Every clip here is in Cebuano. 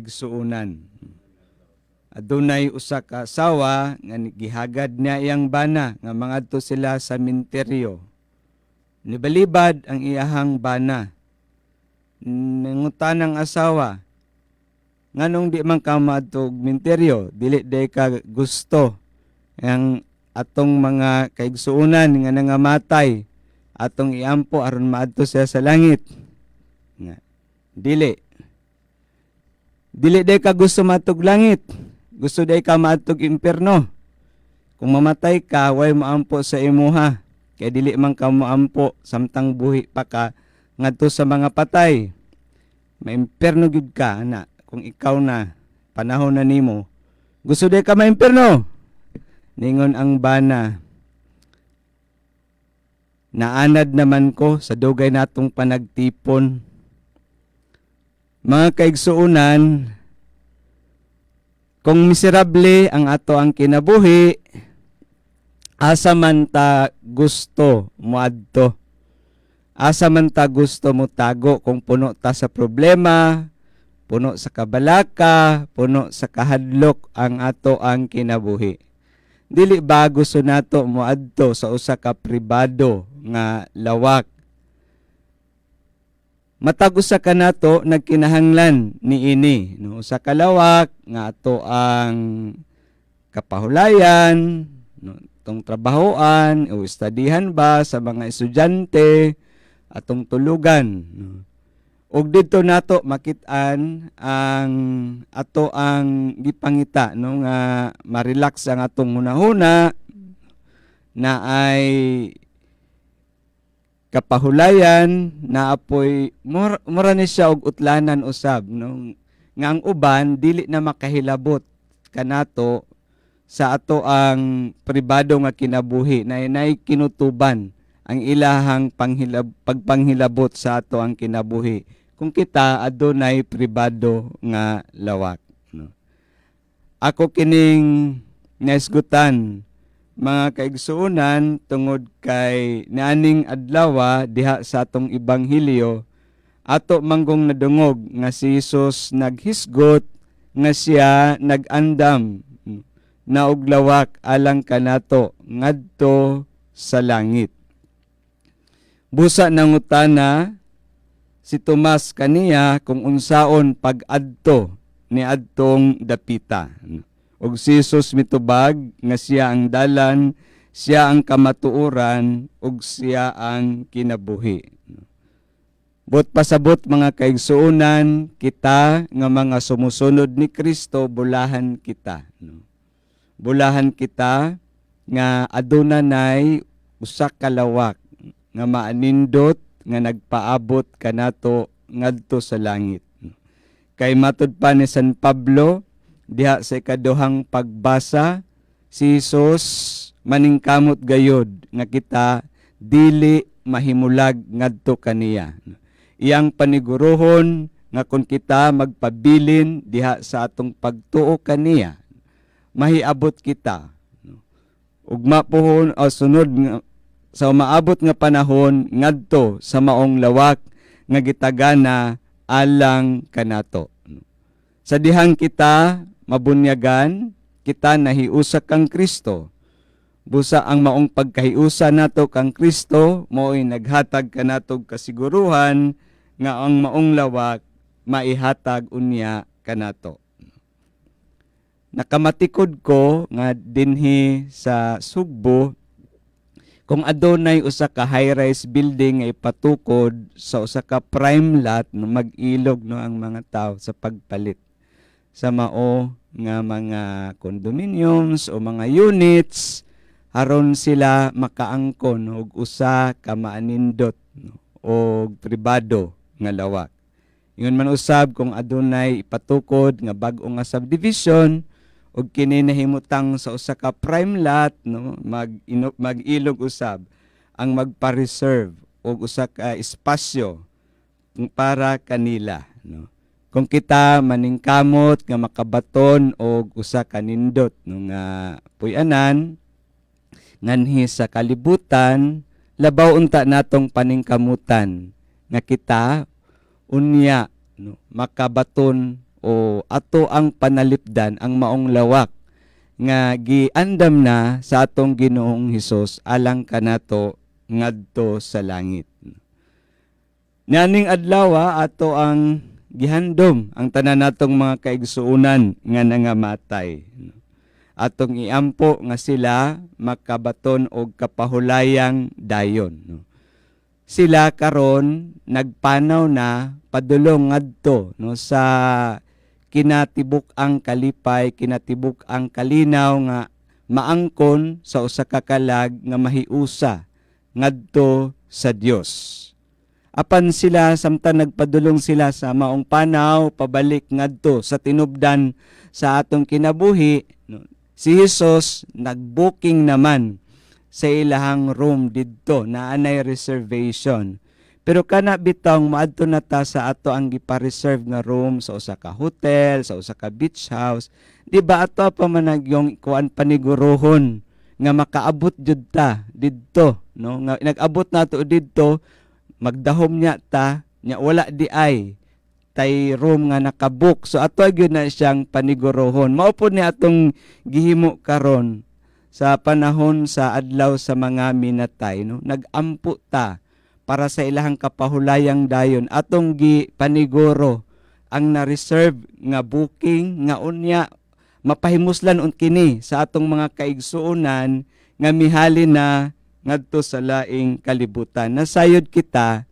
Igsuonan. Adunay usa ka asawa nga gihagad niya iyang bana nga mangadto sila sa minteryo. Nibalibad ang iyahang bana. Nangutan ang asawa, "Nganong di man ka maadto og minteryo? Dili day ka gusto ang atong mga kaigsuonan nga nangamatay atong iampo aron maadto siya sa langit?" Nga dili. "Dili day ka gusto maadtog langit. Gusto day ka maadtog impierno. Kung mamatay ka, way moampo sa imuha. Kay dili man ka moampo samtang buhi pa ka ngadto sa mga patay. Maimpierno gyud ka ana kung ikaw na panahon na nimo. Gusto day ka maimpierno?" Ningon ang bana, "Naanad naman ko sa dugay natong panagtipon." Mga kaigsuonan, kung miserable ang ato ang kinabuhi, asa man ta gusto moadto? Asa man ta gusto mo tago kung puno ta sa problema, puno sa kabalaka, puno sa kahadlok ang ato ang kinabuhi? Dili ba gusto nato moadto sa usa ka pribado nga lawak? Matag usa kanato nagkinahanglan niini, no, usa ka lawak nga ato ang kapahulayan, no, tong trabahoan o studyhan ba sa mga estudyante, atong tulugan, no. Ug didto nato makit-an ang ato ang gipangita, no, nga ma-relax ang atong hunahuna na ay kapahulayan na apoy mura ni siya og utlanan usab, no, nga ang uban dili na makahilabot kanato sa ato ang pribado nga kinabuhi na nay kinutuban ang ilahang pagpanghilabot sa ato ang kinabuhi kung kita adunay pribado nga lawak, no. Ako kining naisgutan, mga kaigsuonan, tungod kay nianing adlaw diha sa atong ebanghelyo, ato manggong nadungog nga si Jesus naghisgot nga siya nag-andam na og lawak alang kanato ngadto sa langit. Busa nangutana si Tomas kaniya kung unsaon pag-adto ni adtong dapita. Ug si Jesus mitubag nga siya ang dalan, siya ang kamatuoran ug siya ang kinabuhi. Buot pasabot, mga kaigsuonan, kita nga mga sumusunod ni Kristo, bulahan kita. No? Bulahan kita nga aduna nay usa ka lawak nga maanindot nga nagpaabot kanato ngadto sa langit. Kay matud pa ni San Pablo diha sa ikaduhang pagbasa, si Jesus maningkamot gayod nga kita dili mahimulag ngadto kaniya. Iyang paniguruhon nga kung kita magpabilin diha sa atong pagtuo kaniya, mahiabot kita. Ugma pohon o sunod nga sa umaabot nga panahon ngadto sa maong lawak nga gitagana alang kanato. Sa dihang kita mabunyagan, kita nahiusa kang Kristo. Busa ang maong pagkahiusa nato kang Kristo mao'y naghatag kanatog kasiguruhan nga ang maong lawak maihatag unya kanato. Nakamatikod ko nga dinhi sa Sugbo, kung adunay usa ka high-rise building nga ipatukod sa usa ka prime lot, no, mag-ilog, no, ang mga tao sa pagpalit sa mao nga mga condominiums o mga units aron sila makaangkon og usa ka maanindot, no, og pribado nga lawak. Ingon man usab kung adunay ipatukod nga bag-o nga subdivision ug kini nahimutang sa usa ka prime lot, no, mag-ilog usab ang magpa-reserve og usa ka espasyo para kanila, no. Kung kita maningkamot nga makabaton og usa ka nindot, no, nga puy-anan nganhi sa kalibutan, labaw unta natong paningkamutan nga kita unya, no, makabaton. O ato ang panalipdan ang maong lawak nga giandam na sa atong Ginoong Hesus alang kanato ngadto sa langit. Nianing adlaw, ato ang gihandom ang tanan natong mga kaigsuonan nga nangamatay. Atong iampo nga sila makabaton og kapahulayang dayon. No? Sila karon nagpanaw na padulong ngadto, no, sa kinatibuk ang kalipay, kinatibuk ang kalinaw nga maangkon sa usa ka kalag nga mahiusa ngadto sa Dios. Apan sila, samtang nagpadulong sila sa maong panaw pabalik ngadto sa tinubdan sa atong kinabuhi, no, si Jesus nag-booking naman sa ilahang room didto, naanay reservation. Pero kana bitawng maadto na ta sa ato ang gipa-reserve nga room sa usa ka hotel, sa usa ka beach house, di ba ato pa man yung kuan, panigurohon nga makaabot jud ta didto, no? Nga nag-abot nato didto, magdahom nya ta nya wala diay tay room nga nakabook. So ato gyud na siyang panigurohon. Mao pod ni atong gihimo karon sa panahon sa Adlaw sa mga Minatay, no? Nagampo ta para sa ilahang kapahulayang dayon. Atong gi paniguro ang na-reserve nga booking nga unya mapahimuslan un kini sa atong mga kaigsuonan nga mihalin na ngadto sa laing kalibutan. Nasayod kita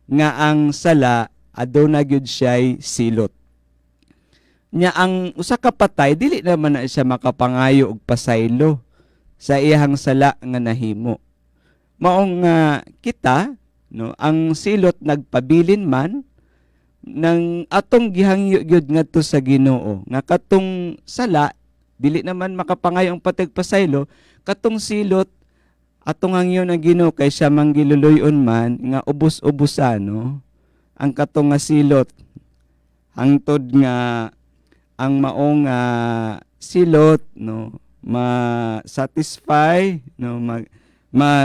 nga ang sala aduna gyud siya'y silot. Nya ang usa ka patay, dili naman na siya makapangayo og pasaylo sa iyang sala nga nahimo. Maong nga kita, no, ang silot nagpabilin man nang atong gihangyo gyud ngadto sa Ginoo nga katong sala, dili naman makapangayo ang patay pasaylo. Katong silot, atong hangyo ng Ginoo kay siya mang giluluyon man nga ubos-ubusan, no, ang katong nga silot hangtod nga ang maong silot, no, ma-satisfy, no,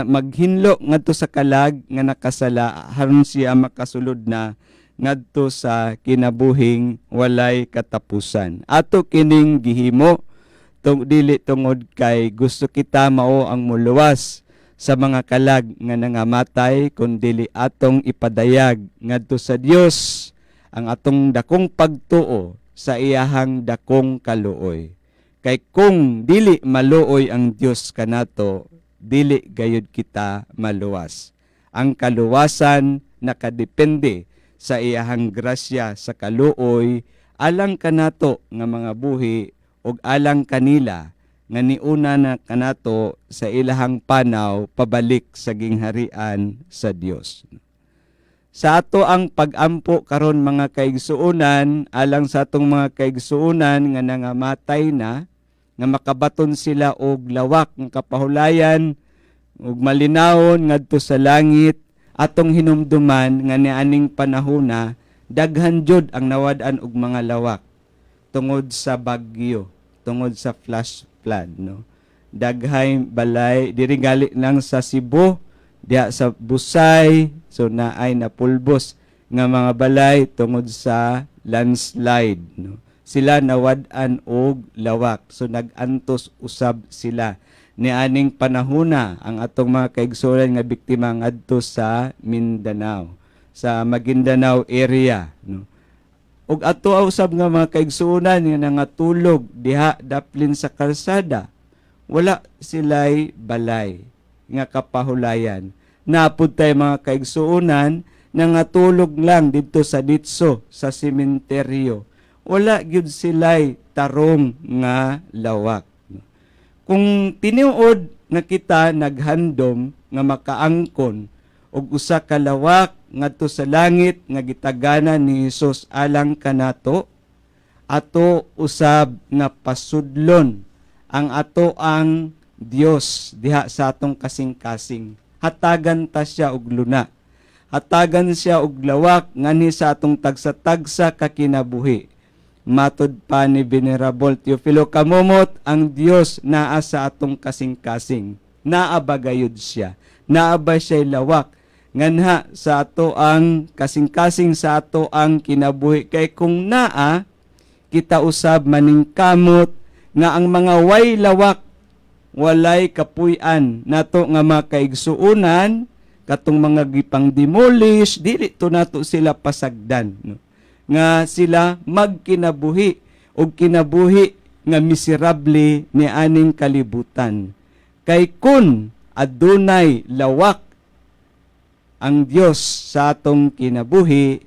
maghinlo ngadto sa kalag nga nakasala aron siya makasulod na ngadto sa kinabuhing walay katapusan. Ato kining gihimo tung dili tungod kay gusto kita mao ang muluwas sa mga kalag nga nangamatay, kun dili atong ipadayag ngadto sa Dios ang atong dakong pagtuo sa iyahang dakong kaluoy. Kay kung dili maluoy ang Dios kanato, dili gayud kita maluwas. Ang kaluwasan nakadepende sa iyahang grasya sa kaluoy alang kanato nga mga buhi ug alang kanila nga niuna na kanato sa ilahang panaw pabalik sa gingharian sa Dios. Sa ato ang pagampo karon, mga kaigsuonan, alang sa atong mga kaigsuonan nga nangamatay na, nga makabaton sila og lawak ng kapahulayan ug malinawon ngadto sa langit, atong hinumduman nga nianing panahona daghan jud ang nawad-an og mga lawak tungod sa bagyo, tungod sa flash flood, no? Daghay balay diri gali lang sa Cebu, diha sa Busay, so naay napulbos nga mga balay tungod sa landslide, no? Sila nawad-an og lawak, so nag-antos usab sila nianing panahona, ang atong mga kaigsuonan nga biktima ngadto sa Mindanao, sa Maguindanao area, no? Ug ato usab nga mga kaigsuonan nga nangatulog diha daplin sa kalsada, wala sila'y balay nga kapahulayan. Napud tay mga kaigsuonan nangatulog lang didto sa ditso sa sementeryo, wala gyud sila'y tarong nga lawak. Kung tinuod nga kita naghandom nga makaangkon og usa ka lawak ngadto sa langit nga gitagana ni Hesus alang kanato, ato usab nga pasudlon ang ato ang Dios diha sa atong kasing-kasing. Hatagan ta siya og luna, hatagan siya og lawak nganhi sa atong tagsa-tagsa ka kinabuhi. Matod pa ni Venerable Teofilo Camomot, ang Dios naa sa atong kasing-kasing. Naa ba gayud siya? Naa ba siya lawak nganha sa ato ang kasing-kasing, sa ato ang kinabuhi? Kay kung naa, Kita usab maningkamot nga ang mga way lawak, walay kapuy-an nato nga mga kaigsuonan, katong mga gipang demolish, dili to nato sila pasagdan, no? Nga sila magkinabuhi og kinabuhi nga miserable ni aning kalibutan, kay kun adunay lawak ang Dios sa atong kinabuhi,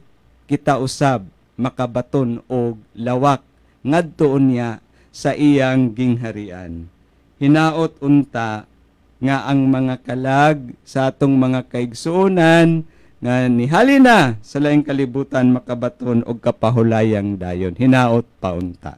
kita usab makabaton og lawak ngadto unya sa iyang gingharian. Hinaot unta nga ang mga kalag sa atong mga kaigsuonan nga nihali na sa laing kalibutan makabaton og kapahulayang dayon. Hinaot pa unta.